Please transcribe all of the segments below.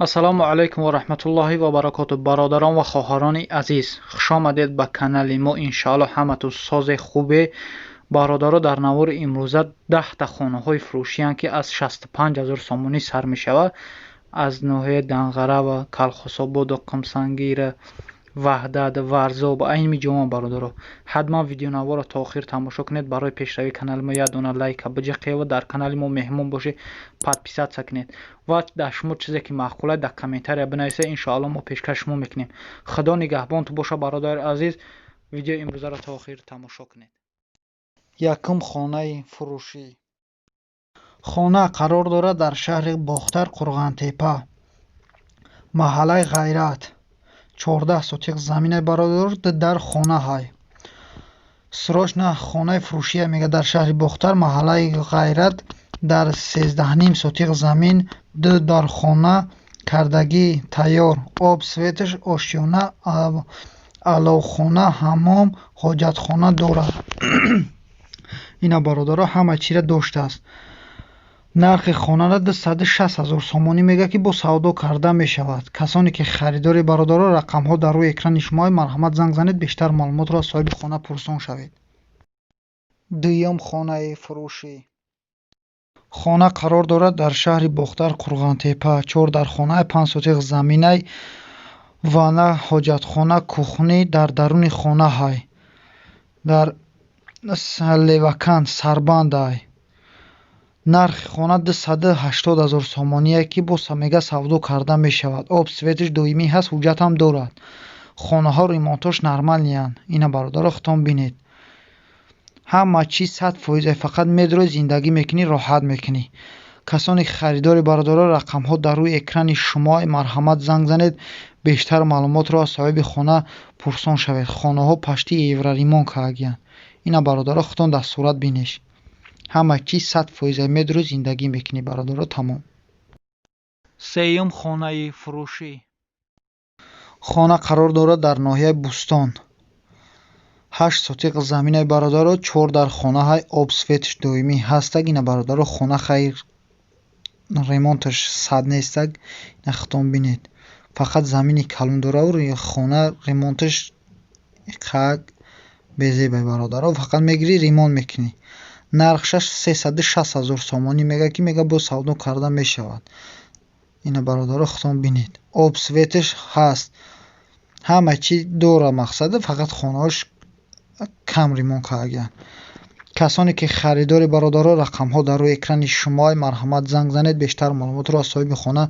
Ассалому алайкум ва раҳматуллоҳи ва баракоту. Бародарон ва хоҳарони азиз, хушомадед ба канали мо. Иншоалло, ҳаматон созе, хубе. Бародаро, дар навори имрӯза 10-та хонаҳои фурӯшиянд, ки аз 65 000 сомонӣ сар мешавад, аз ноҳияи Данғара ва Калхосободу, Қумсангира, Ваҳдат, Варзоб, айни ҷома. Бародаро, ҳатман видеонаворро то охир тамошо кунед. Барои пешравии канали мо як дона лайка биҷақед ва дар канали мо меҳмон бошед, подписаться кунед ва дар шумо чизе ки маъқул аст, дар комментария бинависед. Иншоалло, мо пешкаш шумо мекунем. Худо нигаҳбонту боша, бародари азиз. Видеои имрӯзаро то охир тамошо кунед. Якум хонаи фурӯшӣ. Хона қарор дорад дар шаҳри Бохтар, Қурғантепа, маҳаллаи Ғайрат. 14 сотиқ заминаи, бародар, дар хона ҳай. Срочно хонаи фурӯшия, мега, дар шаҳри Бохтар, маҳаллаи Ғайрат, дар 13,5 сотиқ замин, ду дар хона кардагӣ тайёр, об, светаш, ошёна, аловхона, ҳаммом, ҳоҷатхона дорад. Ина, бародаро, ҳама чизра доштааст. Нархи хонара 260 000 сомонӣ мега, ки бо савдо карда мешавад. Касоне ки харидори, бародаро, рақамҳо дар рӯи экрани шумо, марҳамат, занг занед, бештар маълумотро аз соҳиби хона пурсон шавед. Дуюм хонаи фурӯшӣ. Хона қарор дорад дар шаҳри Бохтар, Қурғантепа, чор дар хонаи, 5 сотиқ заминай, ванна, ҳоҷатхона, кухни дар даруни хона ҳай. Дар Левакант, Сарбандай. Нархи хона 280 000 сомоние, ки бо мега, савдо карда мешавад. Об, светаш доимӣ ҳаст, ҳуҷҷатам дорад. Хонаҳо ремонтош нормальныянд. Ина, бародаро, худтон бинед, ҳама чиз 100%. Фақат медрои, зиндагӣ мекунӣ, роҳат мекунӣ. Касоне ки харидори, бародаро, рақамҳо дар рӯи экрани шумо, марҳамат, занг занед, бештар маълумотро аз соҳиби хона пурсон шавед. Хонаҳо почти евроремонт кардагиянд. Ина, бародаро, худтон дар сурат бинеш, ҳама чиз 100%. Медрои, зиндагӣ мекунӣ, бародаро, тамом. Сеюм хонаи фурӯшӣ. Хона қарор дорад дар ноҳияи Бӯстон, 8 сотиқ заминаи, бародаро, чор дар хонаҳай, об, светаш доимӣ ҳастак. Ина, бародаро, хона хайр, ремонташ сад нестак. Ина, худтон бинед, фақат замини калон дораву хона ремонташ қак безебай. Бародаро, фақат мегирӣ, ремонт мекунӣ. Нархшаш 360 000 сомонӣ мега, ки мега, боз савдо карда мешавад. Ина, бародаро, худтон бинед, об, светаш ҳаст, ҳама чиз дора. Мақсада, фақат хонаҳош кам ремонт кардагиянд. Касоне ки харидори, бародаро, рақамҳо дар рӯи экрани шумо, марҳамат, занг занед, бештар маълумотро аз соҳиби хона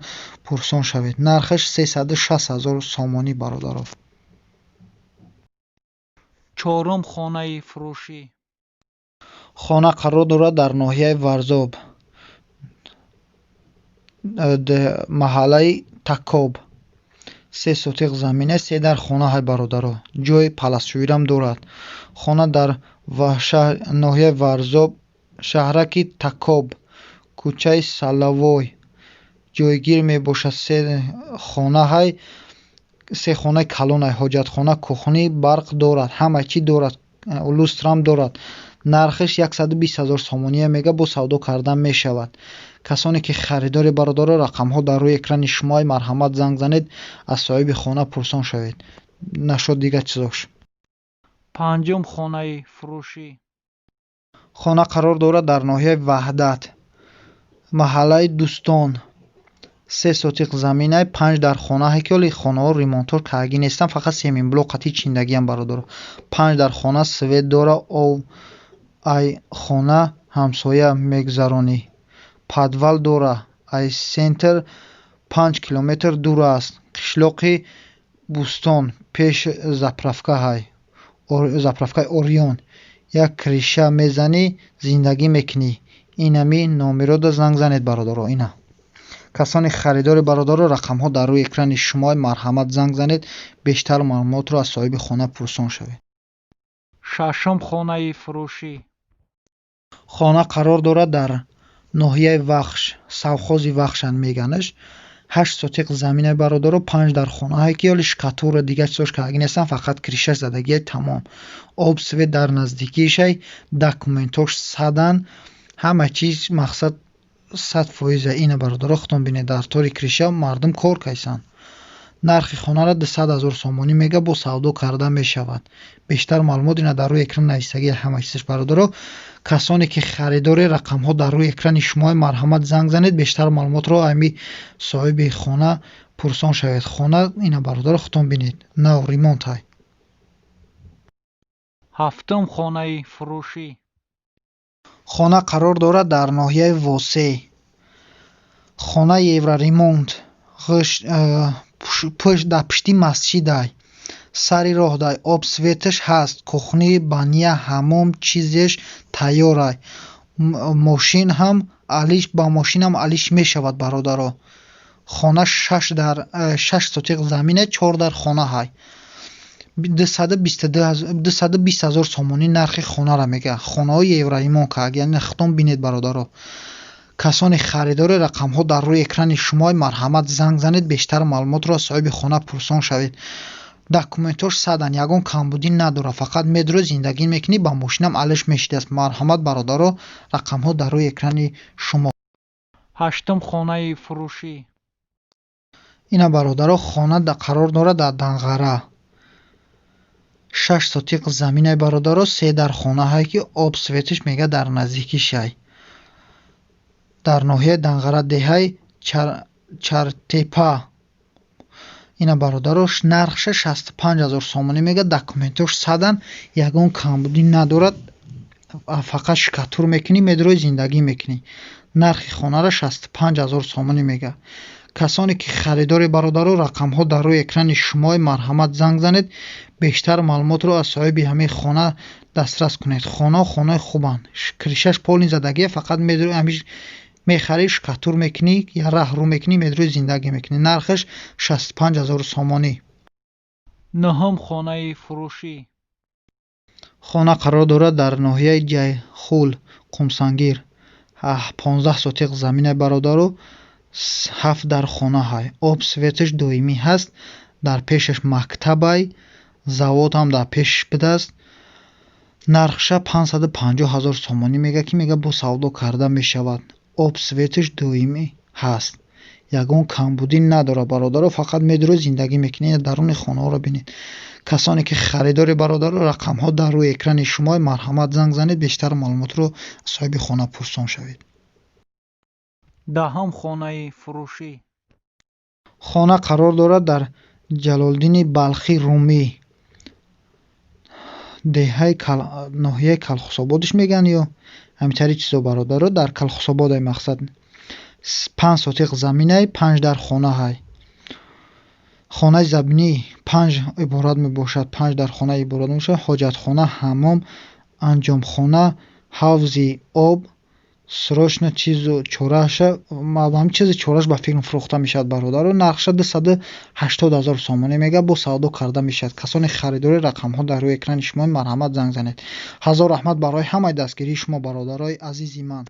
пурсон шавед. Нархаш 360 000 сомонӣ, бародаро. Чорум хонаи фурӯшӣ. Хона қарор дорад дар ноҳияи Варзоб, маҳаллаи Такоб, 3 сотиқ замина, се дар хонаҳай. Бародаро, ҷои паласшӯирам дорад. Хона дар ноҳияи Варзоб, шаҳраки Такоб, кӯчаи Салавой ҷойгир мебошад. Се хонаҳай, се хонаи калонай, ҳоҷатхона, кухни, барқ дорад, ҳама чиз дорад, люстрам дорад. Нархаш 120 000 сомоние мега, бо савдо карда мешавад. Касоне ки харидори, бародаро, рақамҳо дар рӯи экрани шумо, марҳамат, занг занед, аз соҳиби хона пурсон шавед нашод дигар чизош. Панҷум хонаи фурӯшӣ. Хона қарор дорад дар ноҳияи Ваҳдат, маҳаллаи Дӯстон, 3 сотиқ заминай, панҷ дар хонаҳе, ки ҳоли хонаҳо ремонтҳо кардагӣ нестанд, фақат семенблок қатӣ чиндагиам. Бародаро, панҷ дар хона, свет дора, об ай хона ҳамсоя мегузаронӣ, подвал дора. Ай центр 5 километр дур аст, қишлоқи Бӯстон, пеш заправка ҳай, заправкаи Ориён. Як крыша мезанӣ, зиндагӣ мекунӣ. Инами номерода занг занед, бародаро. Ина, касоне харидори, бародаро, рақамҳо дар рӯи экрани шумо, марҳамат, занг занед, бештар маълумотро аз соҳиби хона пурсон шавед. Шашум хонаи фурӯшӣ. Хона қарор дорад дар ноҳияи Вахш, совхози Вахшанд меганаш, 8 сотиқ заминаи, бародаро, панҷ дар хонаҳое, ки ҳоли штукатурка, дигар чизош кардагӣ нестанд, фақат крышаш задагия, тамом. Об, свет дар наздикиишай, документош садан, ҳама чиз, мақсад. 100%. Ина, бародаро, худтон бинед, дар тори крыша мардум кор кайсанд. Нархи хонаро 200 000 сомонӣ мега, бо савдо карда мешавад. Бештар маълумот ина дар рӯи экран нависагӣ, ҳама чизаш, бародаро. Касоне ки харидори, рақамҳо дар рӯи экрани шумо, марҳамат, занг занед, бештар маълумотро ами соҳиби хона пурсон шавед. Хона ина, бародаро, худтон бинед, нав ремонт ҳай. Ҳафтум хонаи фурӯшӣ. Хона қарор дорад дар ноҳияи Восе. Хона евроремонт, дар пушти масҷидай, сари роҳдай, об, свет аш ҳаст, кухня, баня, ҳаммом, чизеш тайёрай. Мошин ҳам алиш, ба мошинам алиш мешавад, бародаро. Хона шаш сотиқ замине, чор дар хона ҳай. 220 000 сомонӣ нархи хонаро мега. Хонаҳои евроремонт, яъне худтон бинед, бародаро. Касоне харидори, рақамҳо дар рӯи экрани шумо, марҳамат, занг занед, бештар маълумотро аз соҳиби хона пурсон шавед. Документош садан, ягон камбудӣ надорад, фақат медурӣ, зиндагӣ мекунӣ, ба мошинам алиш мешидааст. Марҳамат, бародаро, рақамҳо дар рӯи экрани шумо. Ҳаштум хонаи фурӯшӣ. Ина, бародаро, хона қарор дорад дар Данғара. 6 сотиқ заминай, бародаро, се дар хона ҳай, ки об, свет иш мега дар наздикишай. Дар ноҳияи Данғара, деҳаи Чартепа. Ина, бародаро, нархша 65 000 сомонӣ мега, документош садан, ягон камбудӣ надорад, фақат штукатур мекунӣ, медурӣ, зиндагӣ мекунӣ. Нархи хонаро 65 000 сомонӣ мега. Касоне ки харидори, бародаро, рақамҳо дар рӯи экрани шумо, марҳамат, занг занед, бештар маълумотро аз соҳиби ҳамин хона дастрас кунед. Хонаҳо хонаи хубанд, крыша ш полный задагия, фақат медурӣ, мехарӣ, штукатур мекунӣ, я раҳ рӯ мекунӣ, медурӣ, зиндагӣ мекунӣ. Нархаш 65 000 сомонӣ. Нуҳум хонаи фурӯшӣ. Хона қарор дорад дар ноҳияи Ҷайхул, Қумсангир. 15 сотиқ замина, бародаро, ҳафт дар хона ҳай. Об, свет аш доимӣ ҳаст, дар пешаш мактабай, завод ҳам дар пешаш будааст. Нархша 550 000 сомонӣ мега, ки мега бо савдо карда мешавад. Об, свет аш доимӣ ҳаст, ягон камбудӣ надорад, бародаро, фақат медурӣ, зиндагӣ мекунӣ. Даруни хонаҳоро бинед. Касоне ки харидори, бародаро, рақамҳо дар рӯи экрани шумо, марҳамат, занг занед, бештар маълумотро аз соҳиби хона пурсон шавед. Даҳум хонаи фурӯшӣ. Хона қарор дорад дар Ҷалолиддини Балхӣ, Румӣ, деҳаи ноҳияи Калхусободиш мегӯянд ё ҳамитари чизо, бародаро, дар Калхусободай. Мақсад, 5 сотиқ заминай, панҷ дар хона ҳай. Хонаи заминӣ панҷ иборат мебошад, панҷ дар хона иборат мебошад: ҳоҷатхона, ҳаммом, анҷомхона, ҳавзи об. Срочно чизу чораша, ҳамин чизи чораш ба филм фурӯхта мешавад, бародаро. Нархша 280 000 сомонӣ мега, бо савдо карда мешавад. Касоне харидори, рақамҳо дар рӯи экрани шумо, марҳамат, занг занед. Ҳазор раҳмат барои ҳамаи дастгирии шумо, бародарои азизи ман.